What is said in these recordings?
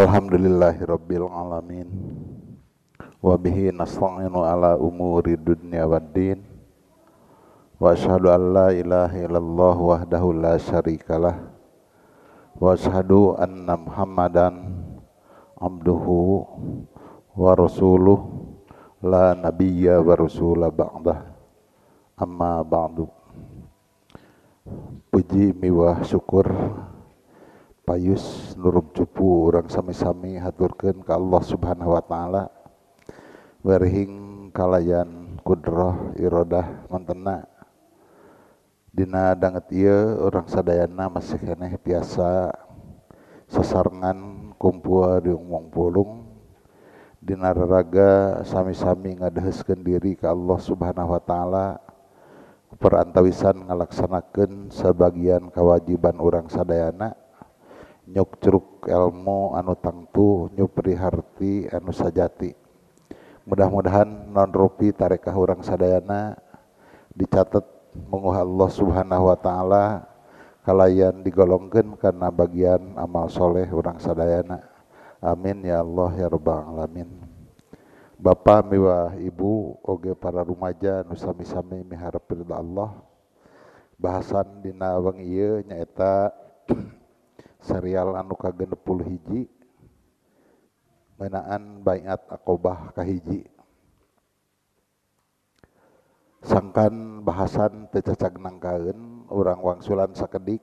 Alhamdulillahirabbil alamin. Wa bihi nasta'inu ala umuri dunya waddin. Wa asyhadu an la ilaha illallah wahdahu la syarikalah. Wa asyhadu anna Muhammadan abduhu wa rasuluh la nabiyya wa rasula ba'dah. Amma ba'du. Puji miwah syukur payus nurub cupu urang sami-sami haturkeun ka Allah Subhanahu wa taala werhing kalayan kudrah iradah mantena dina danget ieu urang sadayana masih keneh tiasa sasarengan kumpul di umong pulung dina raraga sami-sami ngadeheuskeun diri ka Allah Subhanahu wa taala perantawisan ngalaksanakeun sebagian kewajiban urang sadayana nyuk curug ilmu anu tangtu nyupri harti anu sajati. Mudah-mudahan non rupi tarekah urang sadayana dicatat menguh Allah Subhanahu wa taala kalayan digolongkeun kana bagian amal soleh urang sadayana. Amin ya Allah ya rabbal alamin. Bapak miwah ibu oge para rumaja nu sami-sami miharep ridha Allah. Bahasan dina wengi ieu nyaeta serial anu ka-61 ngeunaan baiat Aqobah kahiji. Sangkan bahasan teu cacag nangkaeun urang wangsulan sakedik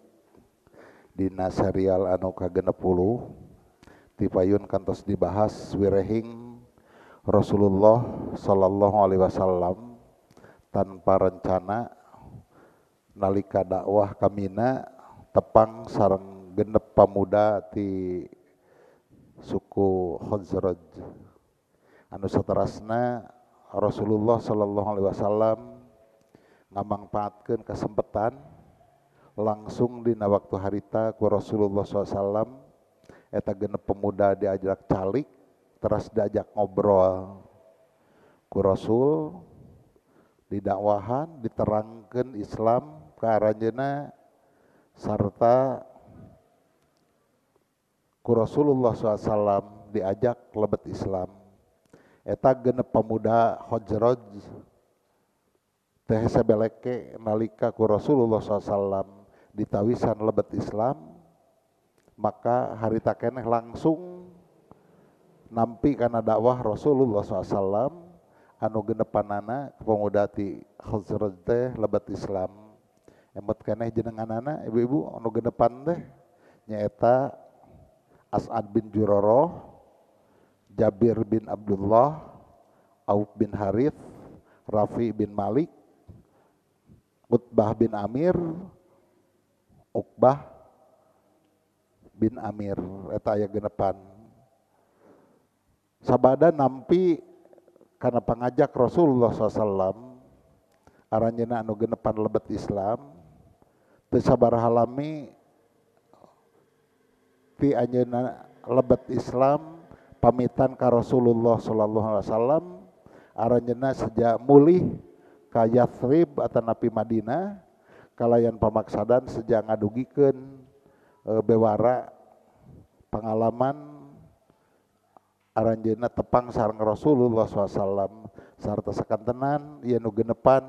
dina serial anu ka-60 tipayun kantos dibahas wirehing Rasulullah sallallahu alaihi wasallam tanpa rencana nalika dakwah kamina tepang sareng genep pamuda ti suku Khazraj. Anu saterasna Rasulullah sallallahu alaihi wasallam ngamangpaatkeun kesempatan langsung dina waktu harita ku Rasulullah sallallahu alaihi wasallam eta genep pemuda diajak calik teras diajak ngobrol ku Rasul didakwahan diterangkeun Islam ka aranjeunna sarta ku Rasulullah SAW diajak lebet Islam. Eta genep pemuda Khazraj teh sebeleke nalika ku Rasulullah SAW ditawisan lebet Islam, maka harita keneh langsung nampi kana dakwah Rasulullah SAW anu genepanana pemuda ti Khazraj teh lebet Islam. Emot keneh jenenganana ibu-ibu anu genepan teh nyaeta As'ad bin Juroroh, Jabir bin Abdullah, Auf bin Harith, Rafi bin Malik, Utbah bin Amir, Uqbah bin Amir. Eta aya genepan. Sabada nampi kana pangajak Rasulullah SAW aranjeunna anu genepan lebet Islam teu sabaraha lami ti anjeunna lebet Islam pamitan ka Rasulullah sallallahu alaihi wasallam aranjeunna sejak mulih ka Yathrib atanapi Madinah kalayan pamaksadan sejak ngadugikeun bewara pengalaman aranjeunna tepang sareng Rasulullah SAW sarta sakantenan ieu nu genepan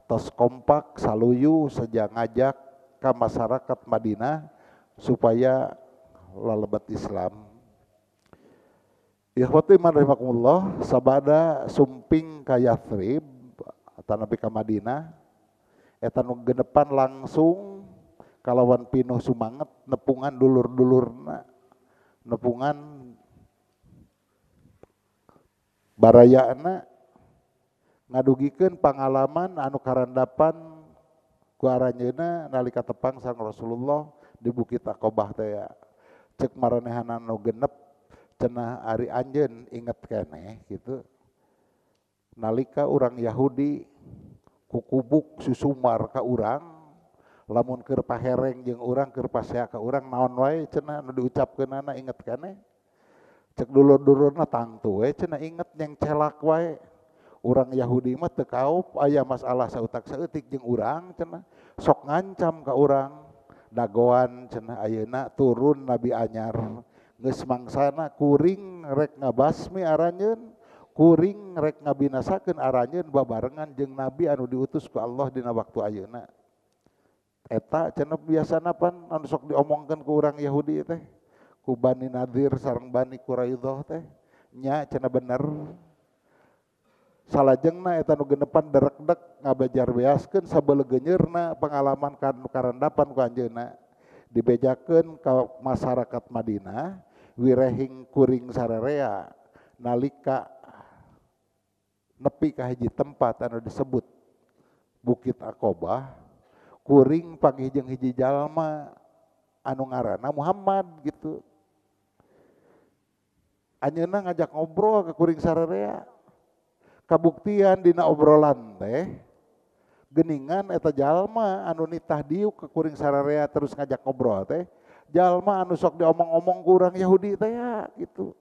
tos kompak saluyu sejak ngajak ka masyarakat Madinah supaya lalebet Islam. Ikhwati iman rahimakumullah, sabada sumping ka Yathrib atanapi ka Madinah eta nu genepan langsung kalawan pinuh sumanget nepungan dulur-dulurna, nepungan barayana ngadugikeun pangalaman anu karandapan ku aranjeunna nalika tepang sareng Rasulullah di Bukit Aqobah teh. Cek maranehanna nu genep cenah ari anjeun inget keneh gitu nalika urang Yahudi kukubuk susumar ka urang lamun keur pahereng jeung urang keur pasea ka urang naon wae cenah nu diucapkeunana inget keneh. Cek dulur-dulurna tangtu we cenah inget yang celak wae urang Yahudi mah teu kaup aya masalah sautak saeutik jeung urang cenah sok ngancam ka urang dagoan cenah ayeuna turun nabi anyar Geus mangsana kuring rek ngabasmi aranjeun, kuring rek ngabinasakeun aranjeun babarengan jeung nabi anu diutus ku Allah dina waktu ayeuna. Eta cenah biasana pan anu sok diomongkeun ku urang Yahudi teh, ku Bani Nadir sareng Bani Quraidah teh, nya cenah bener. Salajengna eta nu genepan derekdek ngabajar beaskeun sabelegeunyeurna pengalaman karandapan ku anjeunna dibejakeun ka masyarakat Madinah wirehing kuring sararea nalika nepi ka hiji tempat anu disebut Bukit Aqabah kuring panggih jeung hiji jalma anu ngaranna Muhammad gitu. Anjeunna ngajak ngobrol ke kuring sararea. Kabuktian dina obrolan teh geningan eta jalma anu nitah diuk ke kuring sararea terus ngajak ngobrol teh jalma anu sok diomong-omong ku urang Yahudi teh ya gitu.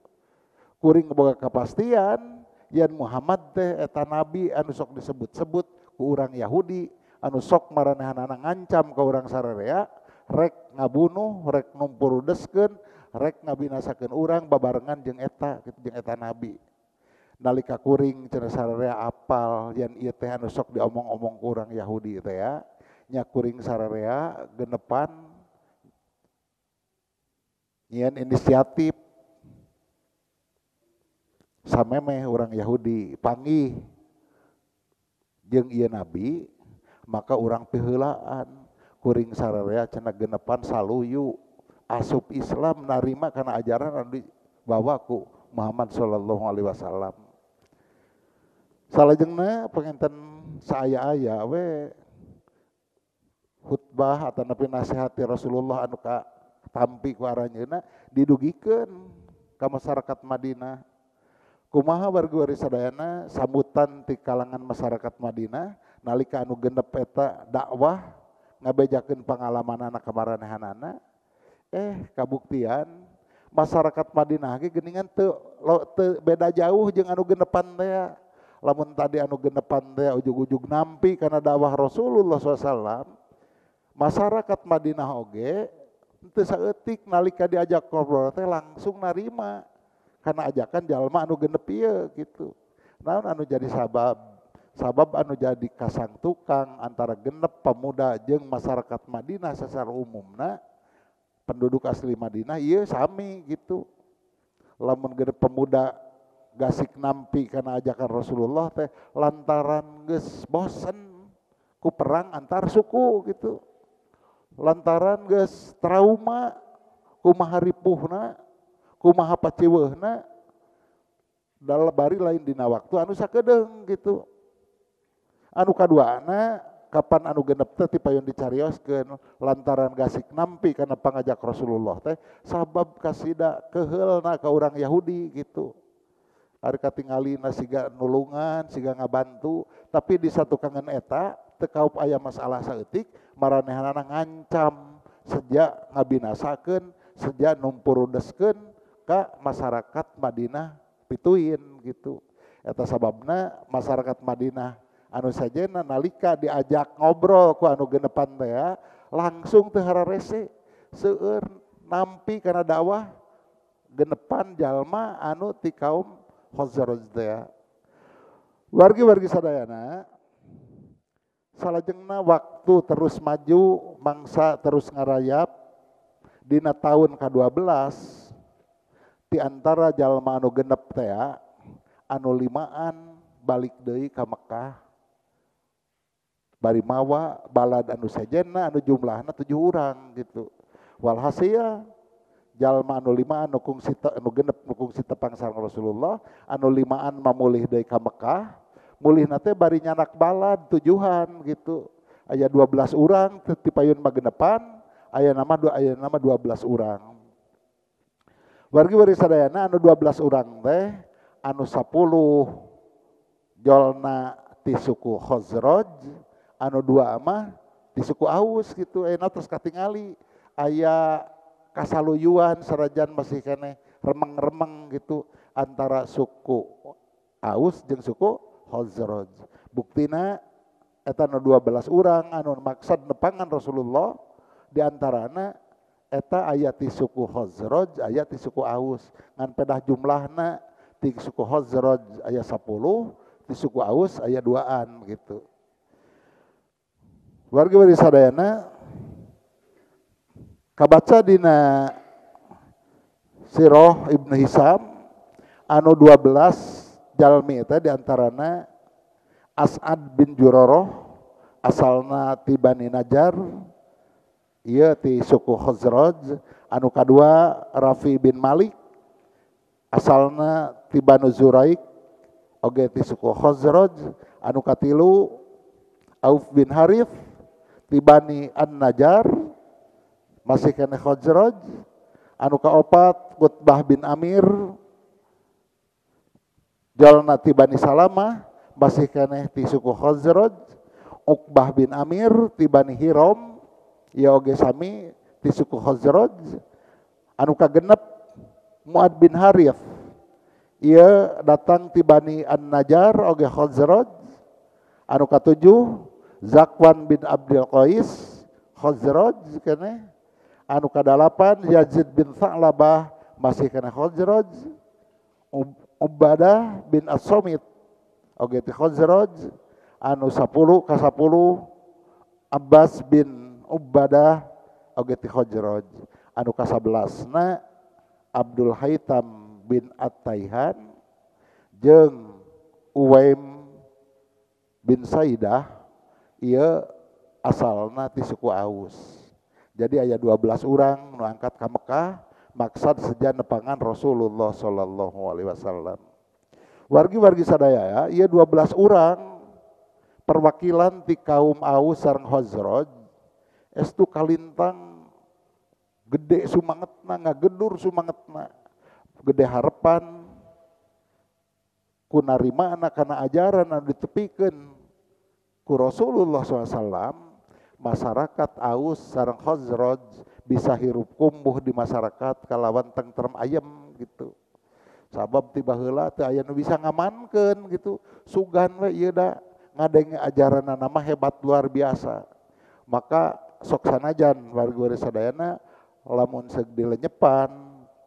Kuring boga kepastian yen Muhammad teh eta nabi anu sok disebut-sebut ku urang Yahudi anu sok maranehanana ngancam ka urang sararea rek ngabunuh, rek numpurudeskeun, rek ngabinasakeun urang babarengan jeung eta gitu, jeung eta nabi. Nalika kuring cenah sararea apal yen ieu teh anu sok diomong-omong ku urang Yahudi teh ya, nya kuring sararea genepan nyieun inisiatif samemeh urang Yahudi panggih jeung ieu nabi, maka urang piheulaan kuring sararea cenah genepan saluyu asup Islam narima kana ajaran anu dibawa ku Muhammad sallallahu alaihi wasallam. Salajengna panginten saaya-aya we khutbah atanapi nasihati Rasulullah anu ka tampi ku aranjeunna didugikeun ka masyarakat Madinah. Kumaha wargi sadayana sambutan ti kalangan masyarakat Madinah nalika anu genep eta dakwah ngabejakeun pangalamanana ka maranehanana, kabuktian masyarakat Madinah ge geuningan teu beda jauh jeung anu genepan teh. Lamun tadi anu genepan teh ujug-ujug nampi kana dakwah Rasulullah SAW, masyarakat Madinah oge teu saeutik nalika diajak ngobrol teh langsung narima kana ajakan jalma anu genep ieu gitu. Naon anu jadi sabab? Sabab anu jadi kasang tukang antara genep pemuda jeung masyarakat Madinah secara umumna penduduk asli Madinah ieu sami gitu. Lamun genep pemuda gasik nampi kana ajakan Rasulullah teh lantaran geus bosen ku perang antar suku gitu. Lantaran geus trauma kumaha ripuhna, kumaha paciweuhna dalam bari lain dina waktu anu sakedeung gitu. Anu kaduana kapan anu genep teh ti payun dicarioskeun lantaran gasik nampi kana pangajak Rasulullah teh sabab kasida keheulna ka urang Yahudi gitu. Ari katingalina siga nulungan, siga ngabantu, tapi di satu kangen eta teu kaup aya masalah saeutik maranehanana ngancam sejak ngabinasakeun, sejak numpurudeskeun ka masyarakat Madinah pituin gitu. Eta sababna masyarakat Madinah anu sajena nalika diajak ngobrol ku anu genepan teh ya, langsung teu hararese seueur nampi kana dakwah genepan jalma anu ti kaum Khazraj teh ya. Wargi-wargi sadayana salajengna waktu terus maju, mangsa terus ngarayap dina tahun ke-12 ti antara jalma anu genep teh ya, anu limaan balik deui ka Mekah bari mawa balad anu sejenna anu jumlahna 7 urang gitu. Walhasil jalma anu limaan nu kungsi anu genep nu kungsi tepang sareng Rasulullah anu limaan mamulih deui ka Mekah, mulihna teh bari nyanak balad tujuhan gitu. Aya 12 urang ti payun magenepan, aya nama 12 urang. Wargi-wargi sadayana anu 12 urang teh anu 10 jolna ti suku Khazraj, anu 2 mah ti suku Aus gitu. Ayeuna terus katingali aya kasaluyuan sarajan masih keneh remeng-remeng gitu antara suku Aus jeung suku Khazraj. Buktina eta nu 12 urang anu maksad nepangan Rasulullah diantarana Eta aya ti suku Khazraj, aya ti suku Aus. Ngan pedah jumlahna ti suku Khazraj aya 10, ti suku Aus aya 2an gitu. Warga bari sadayana kabaca dina Sirah Ibnu Hisam anu 12 jalmi eta diantarana As'ad bin Juroroh asalna ti Bani Najar, ieu ti suku Khazraj. Anu kadua Rafi bin Malik asalna ti Banu Zuraik oge ti suku Khazraj. Anu katilu Auf bin Harith ti Bani An-Najar masih kene Khazraj. Anu kaopat Qutbah bin Amir jalna ti Bani Salamah masih keneh ti suku Khazraj. Uqbah bin Amir ti Bani Hirom ieu oge sami ti suku Khazraj. Anu kagenep Muad bin Harith ieu datang ti Bani An-Najar oge Khazraj. Anu katujuh Zakwan bin Abdul Qais Khazraj keneh. Anu kadalapan Yazid bin Tha'labah masih keneh Khazraj. Ubadah bin As-Somit oge ti Khazraj. Anu 10 ka 10 Abbas bin Ubadah oge ti Khazraj. Anu ka 11 na Abdul Haitam bin At-Taihan jeung Uwaim bin Saidah ieu asalna ti suku Aus. Jadi aya 12 urang nu angkat ka Mekah maksad seja nepangan Rasulullah sallallahu alaihi wasallam. Wargi-wargi sadaya ieu 12 urang perwakilan ti kaum Aus sareng Khazraj estu kalintang gede sumangetna, ngagedur sumangetna, gede harapan ku narimana kana ajaran anu ditepikeun ku Rasulullah SAW. Masyarakat Aus sareng Khazraj bisa hirup kumbuh di masyarakat kalawan tengtrem ayem gitu. Sabab tiba heula teu aya nu bisa ngamankeun gitu. Sugan we ieu da ngadenge ajaranna mah hebat luar biasa. Maka sok sanajan warga sadayana lamun seug dilenyepan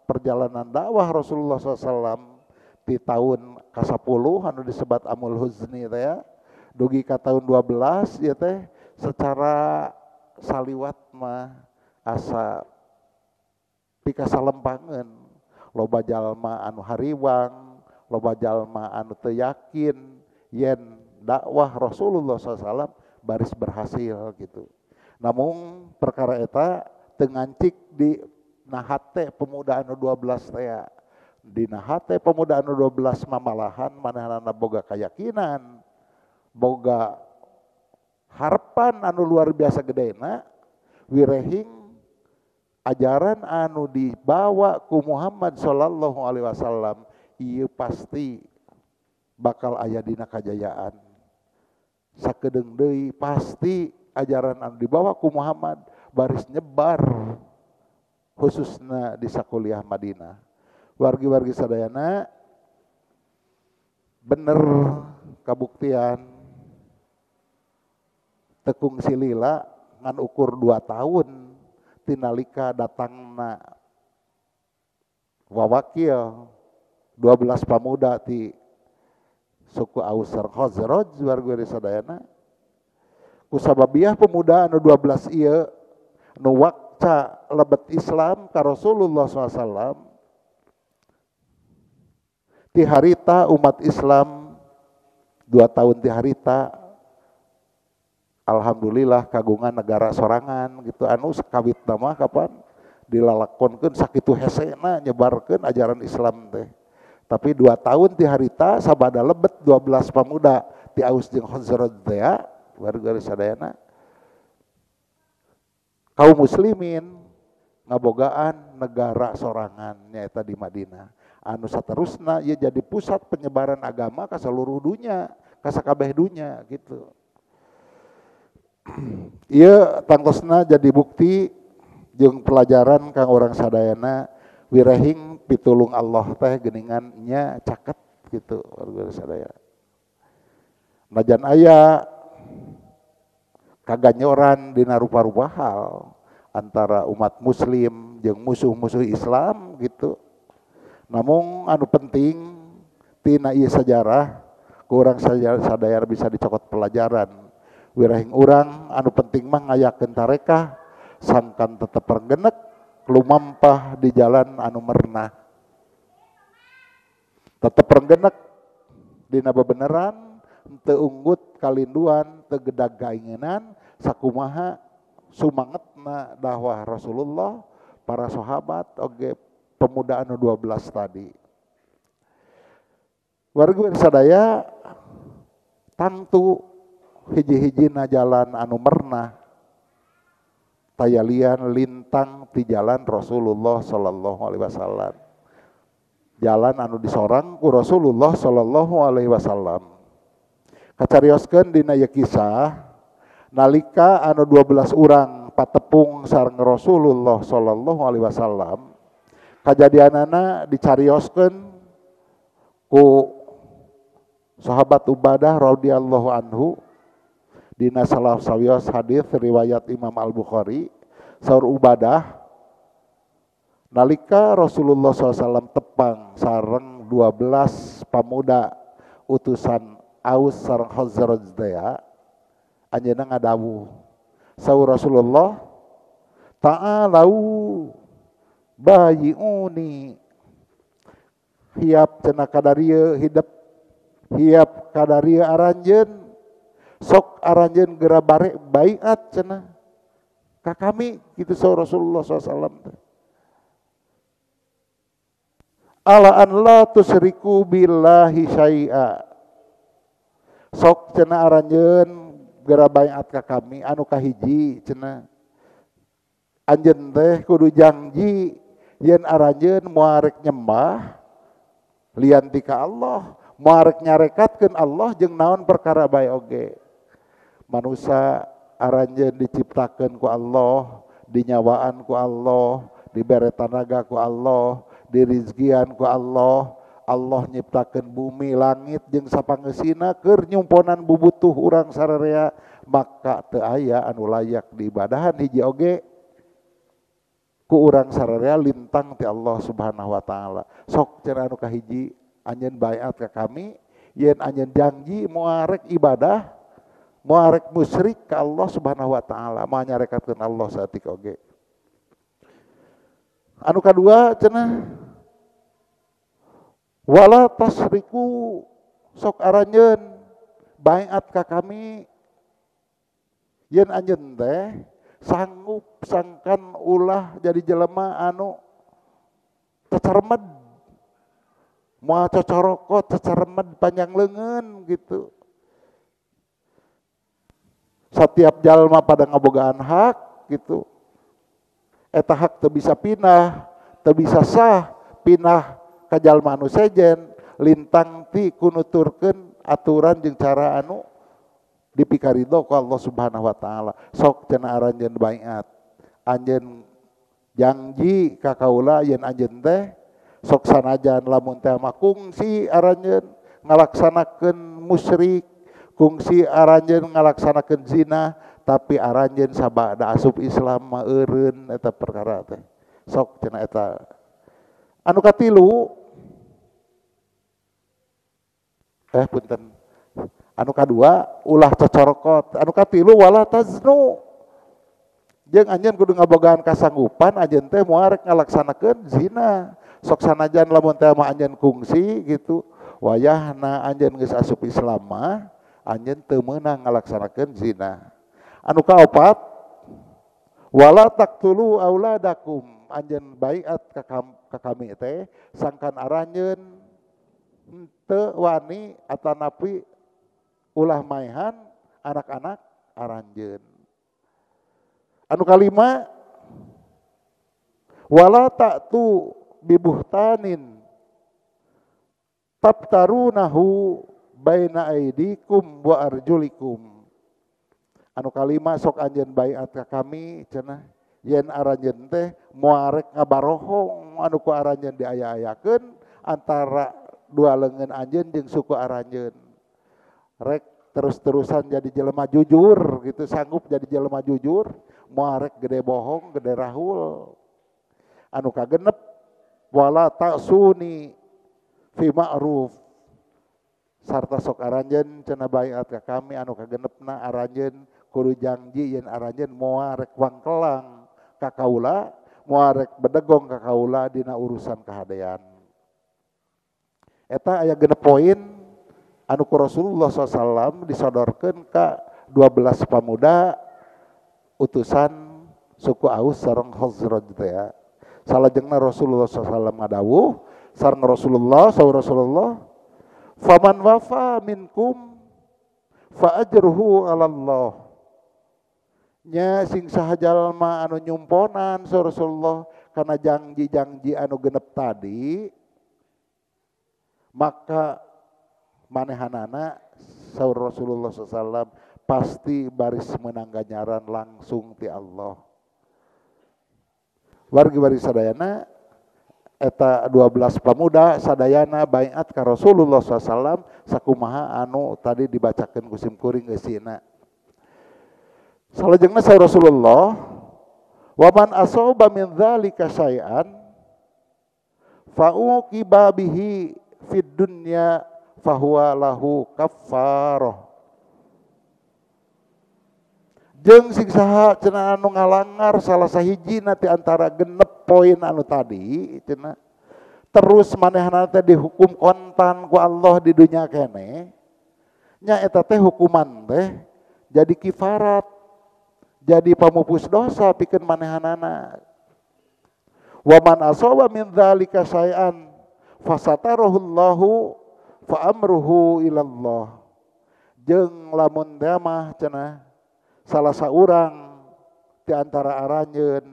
perjalanan dakwah Rasulullah SAW di tahun ka-10 anu disebat Amul Huzni teh ya, dugi ka tahun 12 ieu teh secara saliwat mah asa pikasalempangeun. Loba jalma anu hariwang, loba jalma anu teu yakin yen dakwah Rasulullah SAW baris berhasil gitu. Namun perkara eta teu ngancik di nahate pemuda anu 12 teh. Di nahate pemuda anu 12 mamalahan manehna boga keyakinan, boga harapan anu luar biasa gedena wirehing ajaran anu dibawa ku Muhammad sallallahu alaihi wasallam ieu pasti bakal aya dina kajayaan. Sakedeung deui pasti ajaran anu dibawa ku Muhammad baris nyebar khususna di sakuliah Madinah. Wargi-wargi sadayana bener kabuktian tekung silila ngan ukur 2 tahun tinalika datangna wawakil 12 pamuda ti suku Aus Khazraj warga sadayana. Kusababiah pemuda anu 12 ieu nu wakca lebet Islam ka Rasulullah SAW ti harita umat Islam 2 tahun ti harita alhamdulillah kagungan negara sorangan gitu anu kawit mah kapan dilalakonkeun sakitu hesena nyebarkeun ajaran Islam teh. Tapi 2 tahun ti harita sabada lebet 12 pemuda ti Aus jeung Khazraj teh ya, warga sadayana kaum muslimin ngabogaan negara sorangan nyaeta di Madinah anu saterusna ieu jadi pusat penyebaran agama ka seluruh dunia, ka sakabeh dunia gitu. Ieu tangtosna jadi bukti jeung pelajaran kang urang sadayana wirehing pitulung Allah teh geuningan nya caket gitu warga sadaya. Najan aya kaganyoran dina rupa-rupa hal antara umat muslim jeung musuh-musuh Islam gitu. Namun anu penting tina ieu sejarah ku urang sadaya bisa dicokot pelajaran. Wirahing urang anu penting mah ngayakeun tarekah sangkan tetep renggenek lumampah di jalan anu mernah. Tetep renggenek dina bebeneran, teu unggut kalinduan, teu gedag kainginan, sakumaha sumangetna dakwah Rasulullah, para sahabat oge pemuda anu 12 tadi. Warga sadaya tangtu hiji-hijina jalan anu mernah tayalian lintang ti jalan Rasulullah sallallahu alaihi wasallam. Jalan anu disorang ku Rasulullah sallallahu alaihi wasallam. Kacarioskeun dina ieu kisah nalika anu 12 urang patepung sareng Rasulullah sallallahu alaihi wasallam, kajadianana dicarioskeun ku sahabat Ubadah radhiyallahu anhu dina salah sawios hadis riwayat Imam Al-Bukhari. Saur Ubadah, nalika Rasulullah SAW tepang sareng 12 pamuda utusan Aus sareng Khazraj teh, anjeunna ngadawuh. Saur Rasulullah, ta'alau bayiuni, hiap cenah kadarieu hidep, hiap kadarieu aranjeun, sok aranjeun geura bare baiat cenah ka kami gitu saur Rasulullah SAW. Ala an la tusriku billahi syai'a, sok cenah aranjeun geura baiat ka kami anu kahiji cenah anjeun teh kudu janji yen aranjeun moal rek nyembah lian ti ka Allah, moal rek nyarekatkeun Allah jeung naon perkara bae oge. Manusa aranjeun diciptakeun ku Allah, dinyawaan ku Allah, dibere tanaga ku Allah, dirizkian ku Allah. Allah nyiptakeun bumi langit jeung sapangeusina keur nyumponan bubutuh urang sararea, maka teu aya anu layak diibadahan hiji oge ku urang sararea lintang ti Allah Subhanahu wa taala. Sok cenah anu kahiji anjeun baiat ka kami yen anjeun janji moal rek ibadah, moal rek musyrik ka Allah Subhanahu wa taala, moal nyarekatkeun Allah saeutik oge. Anu kadua cenah wala tasriku, sok aranjeun baiat ka kami yen anjeun teh sanggup sangkan ulah jadi jelema anu cacaremed, moal cocorokot cacaremed panjang leungeun gitu. Setiap jalma pada ngabogaan hak gitu, eta hak teu bisa pindah, teu bisa sah pindah ka jalma anu sejen lintang ti kunuturkeun aturan jeung cara anu dipikarido ku Allah Subhanahu wa taala. Sok cenah aranjeun baiat, anjeun janji ka kaula yen anjeun teh sok sanajan lamun teh mah kungsi aranjeun ngalaksanakeun musyrik, kungsi aranjeun ngalaksanakeun zina, tapi aranjeun sabada asup Islam mah eureun eta perkara teh. Sok cenah eta. Anu katilu, punten, anu kadua ulah cocorokot, anu katilu wala taznu, jeung anjeun kudu ngabogaan kasanggupan anjeun teh moal rek ngalaksanakeun zina. Sok sanajan lamun teh mah anjeun kungsi gitu, wayahna anjeun geus asup Islam mah anjeun teu meunang ngalaksanakeun zina. Anu kaopat wala taqtulu auladakum, anjeun baiat ka kami teh sangkan aranjeun teu wani atanapi ulah maehan anak-anak aranjeun. Anu kalima wala ta'tu bibuhtanin tabtarunahu baina aidikum wa arjulikum. Anu kalima sok anjeun baiat ka kami cenah yen aranjeun teh moal rek ngabarohong anu ku aranjeun diaya-ayakeun antara dua leungeun anjeun jeung suku aranjeun. Rek terus-terusan jadi jelema jujur gitu, sanggup jadi jelema jujur, Moal rek gede bohong gede rahul. Anu kagenep wala ta'suni fi ma'ruf sarta sok aranjeun cenah baiat ka kami anu kagenepna aranjeun kudu janji yen aranjeun moal rek wangkelang ka kaula moal rek bedegong ka kaula dina urusan kahadean. Eta aya genep poin anu ku Rasulullah SAW disodorkeun ka 12 pamuda utusan suku Aus sareng Khazraj teh ya. Salajengna Rasulullah SAW ngadawuh sareng Rasulullah saur Rasulullah faman wafa minkum fa ajruhu 'ala Allah. Nya sing saha jalma anu nyumponan saur Rasulullah kana janji-janji anu genep tadi maka manehanana saur Rasulullah SAW pasti baris menang ganjaran langsung ti Allah. Wargi-wargi sadayana eta 12 pemuda sadayana baiat ka Rasulullah SAW sakumaha anu tadi dibacakeun ku sim kuring geusina. Salajengna saur Rasulullah wa man asaba min dzalika syai'an fa'uqiba bihi fid dunya fahuwa lahu kaffarah. Jeung sing saha cenah anu ngalangar salah sahijina ti antara genep poin anu tadi cenah terus manehna teh dihukum kontan ku Allah di dunya keneh nya eta teh hukuman teh jadi kifarat jadi pamupus dosa pikeun manehanana. Wa man asaba min dzalika syai'an fasatarahu fa amruhu ilallah. Jeung lamun teh mah cenah salah saurang ti antara aranjeun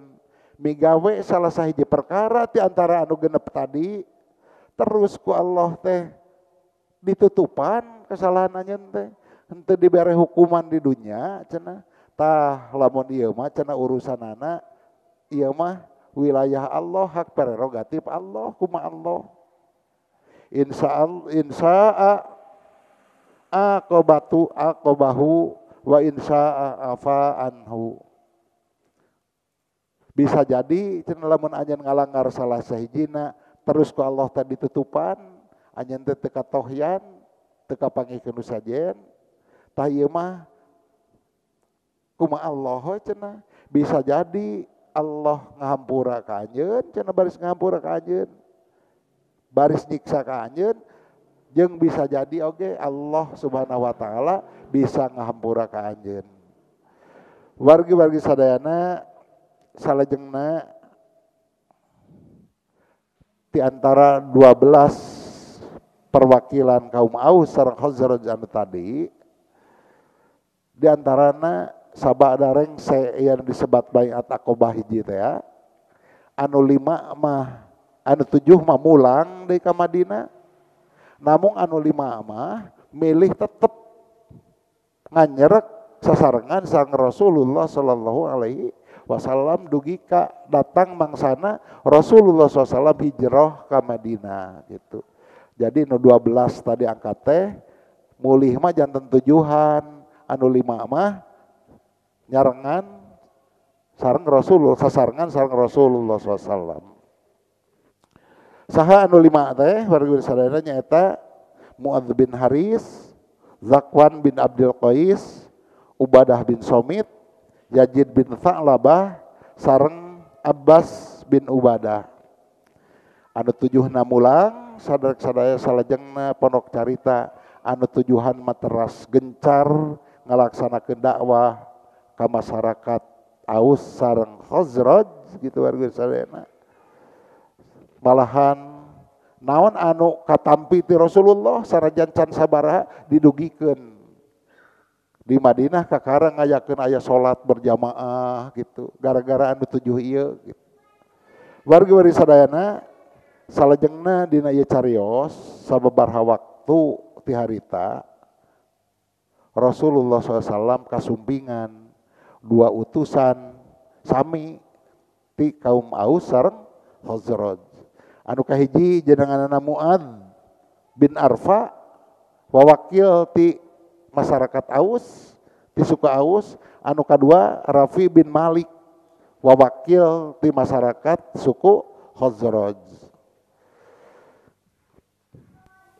migawe salah sahiji perkara ti antara anu genep tadi terus ku Allah teh ditutupan kesalahan anjeun teh henteu dibere hukuman di dunya cenah tah lamun ieu mah cenah urusanana ieu mah wilayah Allah hak prerogatif Allah kumaha Allah insya'a aqobatu aqobahu wa insya'a afa anhu. Bisa jadi cenah lamun anjeun ngalanggar salah sahijina terus ku Allah tadi tutupan anjeun teh teu katohyan teu kapanggihkeun nu sajen tah ieu mah kumaha Allah cenah bisa jadi Allah ngahampura ka anjeun cenah baris ngahampura ka anjeun baris nyiksa ka anjeun jeung bisa jadi oge Allah Subhanahu wa taala bisa ngahampura ka anjeun. Wargi-wargi sadayana salajengna ti antara 12 perwakilan kaum Aus sareng Khazraj anu tadi di antarana sabada rengse yang disebat baiat Aqobah hiji teh ya. Anu 5 mah anu 7 mah mulang deui ka Madinah. Namun anu 5 mah milih tetep nganyerek sasarengan sareng Rasulullah sallallahu alaihi wasallam dugi ka datang mangsana Rasulullah SAW hijrah ka Madinah gitu. Jadi nu 12 tadi angkat teh mulih mah janten tujuhan, anu 5 mah nyarengan sareng Rasulullah sasarengan sareng Rasulullah SAW. Saha anu 5 teh warga sadayana nyaeta Muadz bin Haris, Zakwan bin Abdul Qais, Ubadah bin Somit, Yazid bin Tha'labah, sareng Abbas bin Ubadah. Anu 7 mulang sadarek sadaya salajengna pondok carita anu tujuhan materas gencar ngalaksanakeun dakwah ka masyarakat Aus sareng Khazraj gitu warga sadayana. Malahan naon anu katampi ti Rasulullah sanajan can sabaraha didugikeun di Madinah kakara ngayakeun aya salat berjamaah gitu gara-gara anu 7 ieu gitu. Wargi-wargi sadayana salajengna dina ieu carios sababaraha waktu ti harita Rasulullah SAW kasumpingan 2 utusan sami ti kaum Aus sareng Khazraj. Anu kahiji jenenganana Muadz bin Arfa wawakil ti masyarakat Aus ti suku Aus, anu kadua Rafi bin Malik wawakil ti masyarakat suku Khazraj.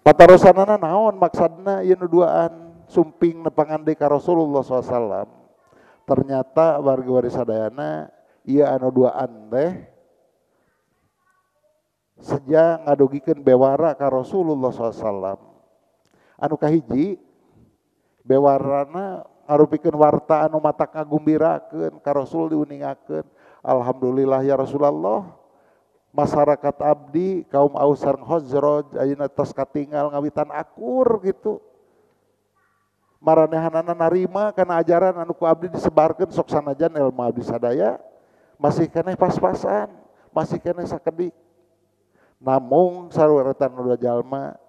Patarosanana naon maksadna ieu nu duaan sumping nepangan deui ka Rasulullah SAW. Ternyata wargi-wargi sadayana ieu anu duaan teh seja ngadugikeun bewara ka Rasulullah SAW. Anu kahiji bewarana ngarupikeun warta anu matak ngagumbirakeun ka Rasul diuningakeun. Alhamdulillah ya Rasulullah, masyarakat abdi kaum Aus sareng Khazraj ayeuna tos katinggal ngawitan akur gitu. Maranehanana narima kana ajaran anu ku abdi disebarkeun sok sanajan ilmu abdi sadaya masih keneh pas-pasan, masih keneh sakedik. Namung saruretan dua jalma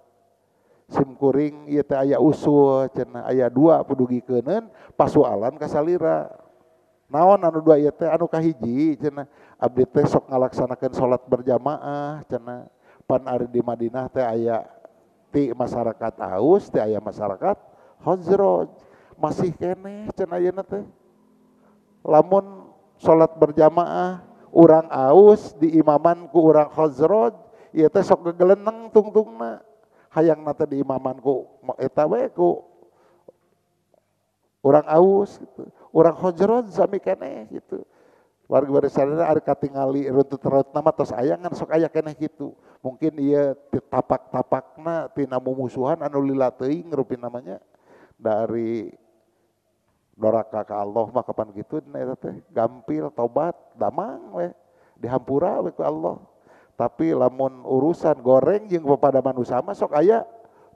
simkuring ieu teh aya usul cenah aya dua pudugikeuneun pasualan ka salira. Naon anu dua ieu teh anu kahiji cenah abdi teh sok ngalaksanakeun salat berjamaah cenah pan ari di Madinah teh aya ti masyarakat Aus teh aya masyarakat Khazraj masih keneh cenah ayeuna teh lamun salat berjamaah urang Aus diimaman ku urang Khazraj ieu teh sok gegeleneng tungtungna hayangna teh diimaman ku eta we ku urang Aus gitu. Urang Khazraj sami keneh gitu. Warga barisanna ari katingali runtut-rautna mah tos aya ngan sok aya keneh kitu. Mungkin ieu tapak-tapakna tina mumusuhan anu lila teuing rupina namanya dari doraka ka Allah mah kapan kitu dina eta teh gampil tobat damang we dihampura we ku Allah. Tapi lamun urusan goreng jeung kepada manusia mah sok aya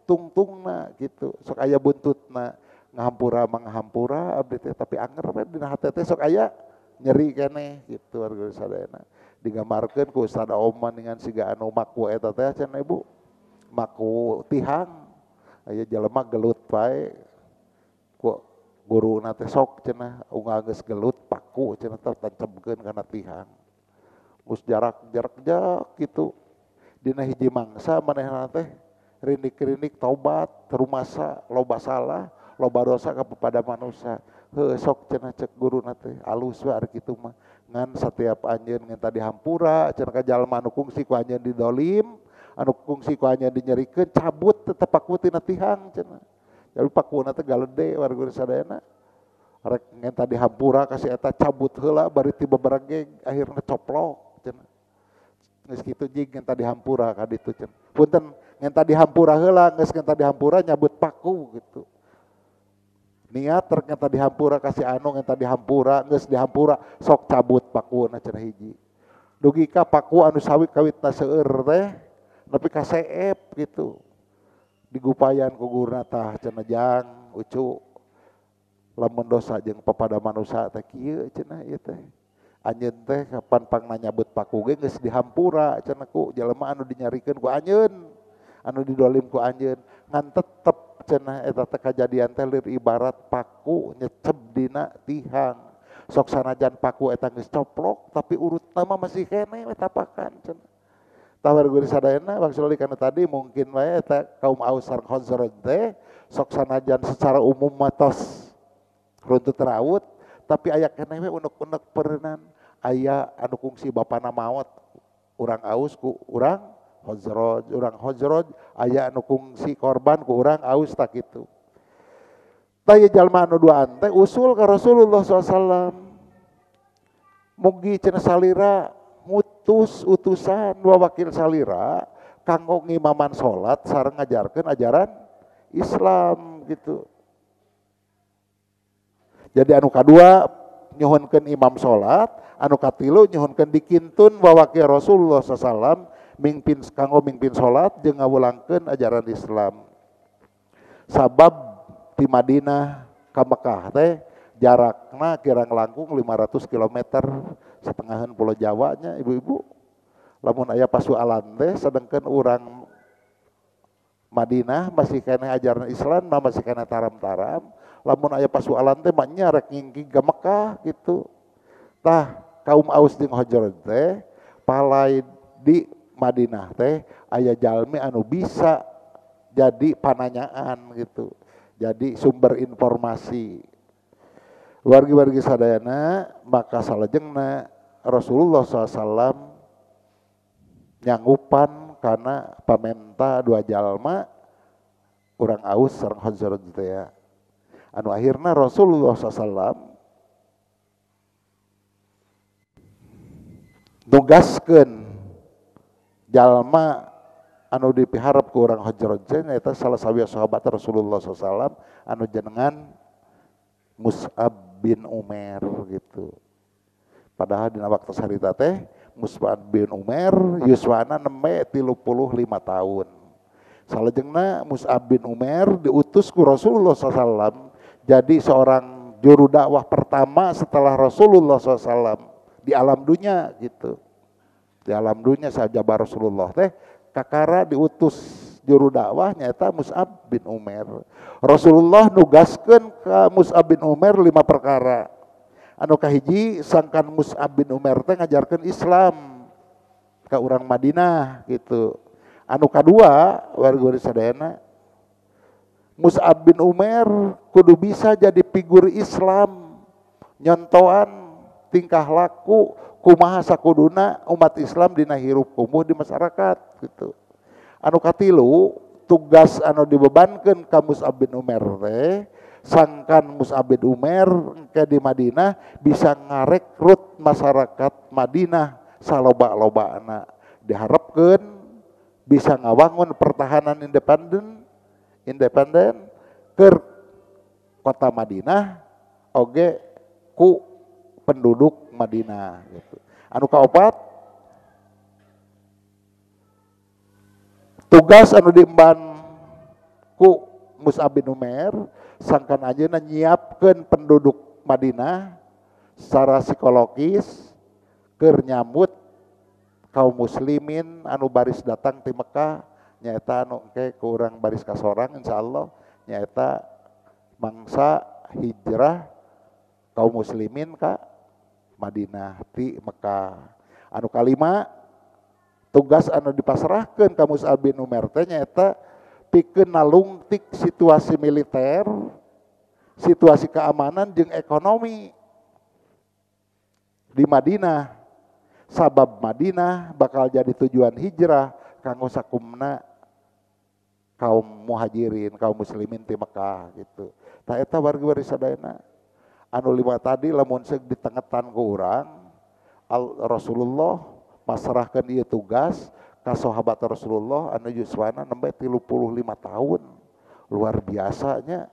tungtungna gitu, sok aya buntutna. Ngahampura manghampura abdi teh tapi anger we dina hate teh sok aya nyeri keneh gitu warga sadayana. Digambarkeun ku Ustaz Oman dengan siga anu maku eta teh cenah ibu. Maku tihang aya jelema gelut wae ku guruna teh sok cenah unggal geus gelut paku cenah teh tancebkeun kana tihang. Geus jarak-jarak gitu. Dina hiji mangsa manehna teh rindik-rindik taubat rumasa loba salah loba dosa kepada manusia. Heuh sok cenah cek guruna teh alus we ari kitu mah ngan setiap anjeun ngan tadi hampura cenah ka jalma anu kungsi ku anjeun didolim anu kungsi ku anjeun dinyerikeun cabut tetep paku tina tihang cenah. Jadi pakuna teh galede warga sadayana rek ngan tadi hampura ka si eta cabut heula bari ti bebergeg akhirna coplok cenah. Geus kitu jig ngan tadi hampura ka ditu cenah. Punten ngan tadi hampura heula geus ngan tadi hampura nyabut paku gitu. Niat rek ngan tadi hampura kasih anu ngan tadi hampura geus dihampura sok cabut pakuna cenah hiji. Dugi ka paku anu sawit kawitna seueur teh nepi ka seep gitu. Digupayan ku guruna tah cenah jang ucu lamun dosa jeung papada manusia teh kieu cenah ieu teh. Anjeun teh kapan pangna nyabut paku ge geus dihampura cenah ku jelema anu dinyarikeun ku anjeun anu didolim ku anjeun ngan tetep cenah eta teh kajadian teh lir ibarat paku nyecep dina tihang. Sok sanajan paku eta geus coplok tapi urutna mah masih keneh we tapakan cenah. Tah warga sadayana bangsa kana tadi mungkin wae eta kaum Aus sareng Khazraj teh sok sanajan secara umum mah tos runtut raut tapi aya keneh we unek-unek perenan aya anu kungsi bapana maot urang Aus ku urang Khazraj, urang Khazraj aya anu kungsi korban ku urang Aus tak kitu. Tah ieu jalma anu duaan teh usul ka Rasulullah SAW. Mugi cenah salira ngutus utusan dua wakil salira kanggo ngimaman salat sareng ngajarkeun ajaran Islam gitu. Jadi anu kadua nyuhunkeun imam salat, anu katilu nyuhunkeun dikintun wawakil Rasulullah SAW mingpin kanggo mingpin salat jeung ngawulangkeun ajaran Islam. Sabab di Madinah ka Mekah teh jarakna kirang langkung 500 km setengahan pulau Jawa nya ibu-ibu. Lamun aya pasualan teh sedengkeun urang Madinah masih keneh ajaran Islam mah masih keneh taram-taram. Lamun aya pasualan teh mah nya rek ngingking ka Mekah gitu. Tah kaum Aus jeung Khazraj teh palai di Madinah teh aya jalmi anu bisa jadi pananyaan gitu. Jadi sumber informasi. Wargi-wargi sadayana maka salajengna Rasulullah SAW nyanggupan karena pamenta dua jalma urang Aus sareng Khazraj teh ya. Anu akhirna Rasulullah SAW nugaskeun jalma anu dipiharap ku urang Khazraj nyaeta salah sawios sahabat Rasulullah SAW anu jenengan Mus'ab bin Umair gitu. Padahal dina waktu harita teh Mus'ab bin Umair yuswana nembe 35 tahun. Salajengna Mus'ab bin Umair diutus ku Rasulullah SAW jadi seorang juru dakwah pertama setelah Rasulullah SAW di alam dunia gitu. Di alam dunia sajabar Rasulullah teh kakara diutus juru dakwah nyata Mus'ab bin Umair. Rasulullah nugaskeun ka Mus'ab bin Umair 5 perkara. Anu kahiji sangkan Mus'ab bin Umair teh ngajarkeun Islam ka urang Madinah gitu. Anu kadua warga sadayana Mus'ab bin Umair kudu bisa jadi figur Islam nyontoan tingkah laku kumaha sakuduna umat Islam dina hirup kumuh di masyarakat gitu. Anu katilu tugas anu dibebankeun ka Mus'ab bin Umair teh sangkan Mus'ab bin Umair engke di Madinah bisa ngarekrut masyarakat Madinah saloba-lobana, diharapkeun bisa ngawangun pertahanan independen keur kota Madinah oge ku penduduk Madinah gitu. Anu kaopat tugas anu diemban ku Mus'ab bin Umair sangkan anjeunna nyiapkeun penduduk Madinah secara psikologis keur nyambut kaum muslimin anu baris datang ti Mekah nyaeta anu engke ku urang baris kasorang insyaallah nyaeta mangsa hijrah kaum muslimin ka Madinah ti Mekah. Anu kalima tugas anu dipasrahkeun ka Mus'ab bin Umair teh nyaeta pikeun nalungtik situasi militer, situasi keamanan jeung ekonomi di Madinah. Sabab Madinah bakal jadi tujuan hijrah kanggo sakumna kaum muhajirin, kaum muslimin ti Mekah gitu. Tah eta wargi-wargi sadayana anu lima tadi lamun seug ditengetan ku urang Rasulullah pasrahkeun ieu tugas ka sahabat Rasulullah anu yuswana nembe 35 tahun. Luar biasanya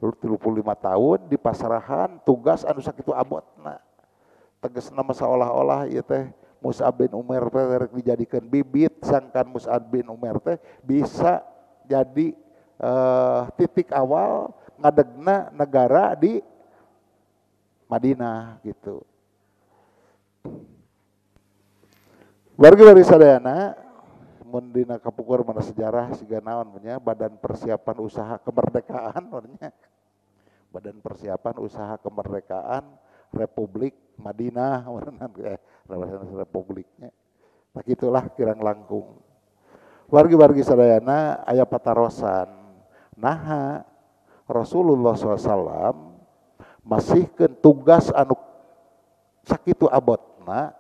35 tahun dipasrahan tugas anu sakitu abotna. Tegasna seolah-olah ieu teh Mus'ab bin Umair teh rek dijadikeun bibit sangkan Mus'ab bin Umair teh bisa jadi titik awal ngadegna negara di Madinah gitu. Wargi-wargi sadayana mun dina kapungkur mana sejarah siga naon nya Badan Persiapan Usaha Kemerdekaan nya. Badan Persiapan Usaha Kemerdekaan Republik Madinah Republiknya. Tah kitulah kirang langkung. Wargi-wargi sadayana aya patarosan. Naha Rasulullah SAW masihkeun tugas anu sakitu abotna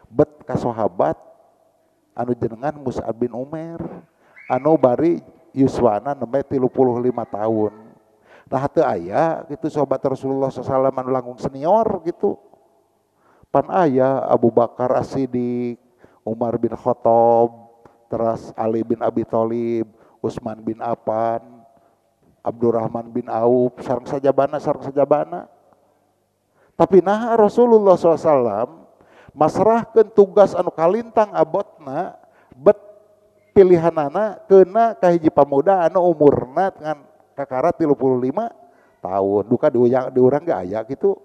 bet ka sahabat anu jenengan Mus'ab bin Umair anu bari yuswana nembe 35 tahun. Nah teu aya gitu sahabat Rasulullah SAW anu langkung senior gitu. Pan aya Abu Bakar As-Siddiq, Umar bin Khattab, teras Ali bin Abi Thalib, Utsman bin Affan, Abdurrahman bin Auf, sareng sajabana sareng sajabana. Tapi nah Rasulullah SAW masrahkeun tugas anu kalintang abotna bet pilihanana keuna ka hiji pamuda anu umurna ngan kakara 35 tahun. Duka di urang ge aya gitu